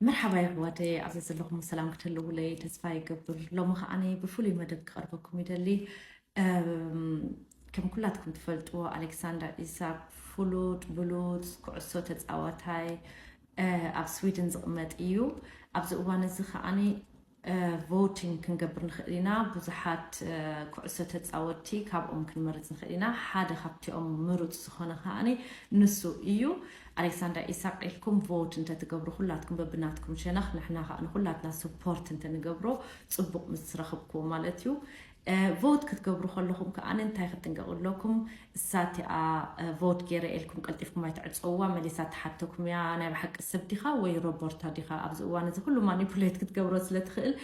መርሓባ የሕዋተይ፣ ኣብዚ ዘለኹም ሰላም ክትህልውለይ ተስፋ ይገብር። ሎሚ ከዓኒ ብፍሉይ መደብ ክቐርበኩም ይደሊ። እም፣ ከም ኩላትኩም ትፈልጥዎ፣ ኣሌክሳንደር ኢሳቅ ፍሉጥ ብሉጽ ኩዕሶ ተጻዋታይ፣ እ፣ ኣብ ስዊድን ዝቕመጥ እዩ። ኣብዚ እዋን እዚ ከዓኒ፣ እ፣ ቮቲንግ ክንገብር ንኽእል ኢና። ብዙሓት፣ እ፣ ኩዕሶ ተጻወትቲ ካብኦም ክንመርጽ ንኽእል ኢና። ሓደ ካብቲኦም ምሩጽ ዝኾነ ከዓኒ ንሱ እዩ። ኣሌክሳንደር ኢሳቅ ኢልኩም ቮት እንተትገብሩ፣ ኩላትኩም በብናትኩም ሸነኽ፣ ንሕና ከኣ ንኩላትና ስፖርት እንተንገብሮ ጽቡቅ ምስ ረኽብኩዎ ማለት እዩ። እ፣ ቮት ክትገብሩ ከለኹም ከኣ እንታይ ክትጥንቀቁ ኣለኩም? እሳ እቲኣ፣ እ፣ ቮት ገይረ ኢልኩም ቀልጢፍኩም ኣይትዕጸውዋ፣ መሊሳ ትሓተኩም እያ፣ ናይ ብሓቂ ሰብ ዲኻ ወይ ሮቦርታ ዲኻ? ኣብዚ እዋን እዚ ኩሉ ማኒፑሌት ክትገብሮ ስለ ትኽእል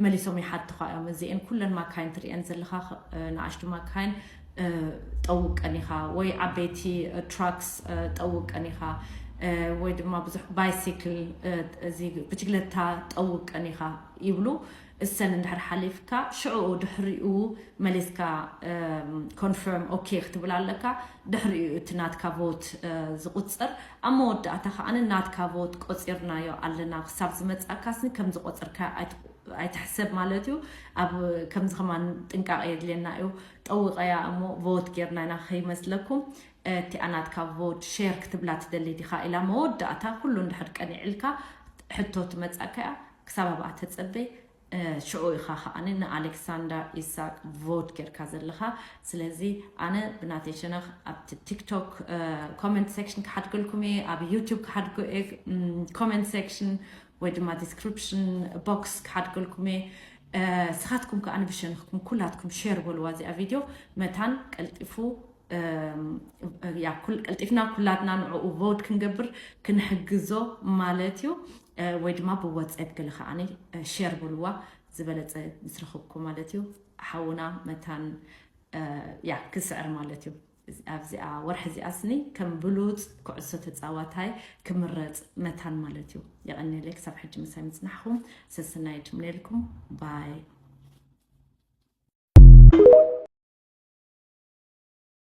መሊሶም ይሓትኻ እዮም። እዚኤን ኩለን ማካይን ትርእየን ዘለኻ፣ እ፣ ንኣሽቱ ማካይን፣ እ፣ ጠውቀን ኢኻ፣ ወይ ዓበይቲ፣ እ፣ ትራክስ፣ እ፣ ጠውቀን ኢኻ፣ እ፣ ወይ ድማ ብዙሕ ባይሲክል፣ እ፣ እዚ ብጅግለታ ጠውቀን ኢኻ ይብሉ። እሰን እንድሕር ሓሊፍካ፣ ሽዑ ድሕሪኡ መሊስካ፣ እም፣ ኮንፈርም ኦኬ ክትብል ኣለካ። ድሕሪኡ እቲ ናትካ ቮት፣ እ፣ ዝቁጸር። ኣብ መወዳእታ ከኣ ናትካ ቮት ቆጺርናዮ ኣለና ክሳብ ዝመጻካስ ከም ዝቆጸርካ ኣይት-፣ ኣይትሕሰብ ማለት እዩ። ኣብ ከምዚ ከማን ጥንቃቄ የድልየና እዩ። ጠውቀያ እሞ ቮት ጌርና ኢና ከይመስለኩም። እ፣ እቲኣ ናትካ ቮት ሼር ክትብላ ትደሊ ዲኻ ኢላ መወዳእታ ኩሉ እንድሕር ቀኒዕልካ ሕቶ ትመጻካ እያ። ክሳብ ኣብኣ ተጸበይ። እ፣ ሽዑ ኢኻ ከኣ ንኣሌክሳንደር ኢሳቅ ቮት ጌርካ ዘለኻ። ስለዚ ኣነ ብናተይ ሸነኽ ኣብቲ ቲክቶክ፣ እ፣ ኮመንት ሴክሽን ክሓድገልኩም እየ፣ ኣብ ዩቱብ ክሓድጎ እየ፣ እም፣ ኮመንት ሴክሽን ወይ ድማ ዲስክሪፕሽን ቦክስ ክሓድገልኩም እየ። እ፣ ስኻትኩም ከኣ ብሸነኽኩም ኩላትኩም ሼር በልዋ እዚኣ ቪድዮ፣ መታን ቀልጢፉ፣ እም፣ ያ፣ ኩል-፣ ቀልጢፍና ኩላትና ንዕኡ ቮት ክንገብር ክንሕግዞ ማለት እዩ። እ፣ ወይ ድማ ብዋትስኣፕ ገለ ከዓኒ፣ እ፣ ሼር በልዋ፣ ዝበለጸ ምስ ረኸብኩ ማለት እዩ። ሓውና መታን፣ እ፣ ያ፣ ክስዕር ማለት እዩ። ኣብዚኣ ወርሒ እዚኣ ስኒ ከም ብሉጽ ኩዕሶ ተጻዋታይ ክምረጽ መታን ማለት እዩ። የቐንየለይ ክሳብ ሕጂ ምሳይ ምጽናሕኩም። ሰሰናዩ ትምነየልኩም። ባይ።